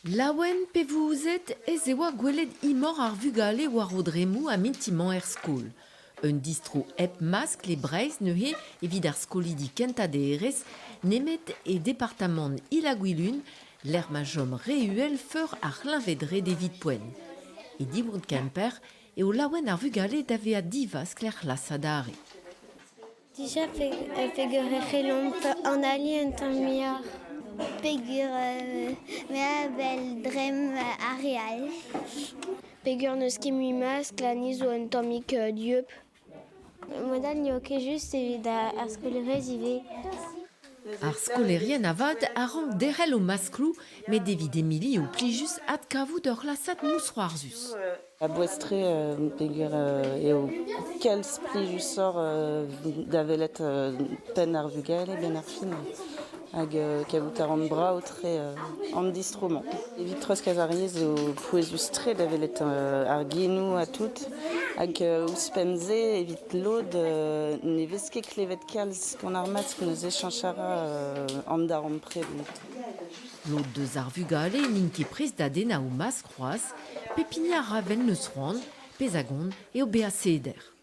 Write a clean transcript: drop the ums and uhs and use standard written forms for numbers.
Laouen pe vouzet ez e oa gwelet imor ar vugale war o dremmoù ha mintimañ er skol. Un distro hep maskl e Breizh neuze evit ar skolidi kentañ derez nemet e departamant Il-ha-Gwilun lec'h ma chom re uhel feur ar c'hleñved-red evit poent. E Diwan Kemper eo laouen ar vugale da vezañ divaskl er c'hlas adarre. Dija peger e c'hellomp analiñ un tamm muioc'h. Peger me a wel dremm ar re all. Peger n'eus ket mui maskl ha ni zo un tammig dieub. Mod all n'eo ket just evit ar skolerez ivez. Ar skolaerien avat a rank derc'hel o maskloù met evit Emily eo plijus adkavout ur c'hlasad mousc'hoarzhus. A-bouez-tre peogwir eo kalz plijusoc'h da welet penn ar vugale 'benn ar fin hag kavout a ran brav-tre an distro-mañ. Evit treuzkas ar yezh eo pouezus-tre da welet ar genoù ha tout hag ouzhpenn-se evit lod ne vez ket klevet kalz gant ar maskl neuze cheñch a ra an darempredoù. Lod deus ar vugale n'int ket prest da dennañ o maskl c'hoazh, pep hini a ra 'vel 'neus c'hoant, pezh a gont eo bezañ seder.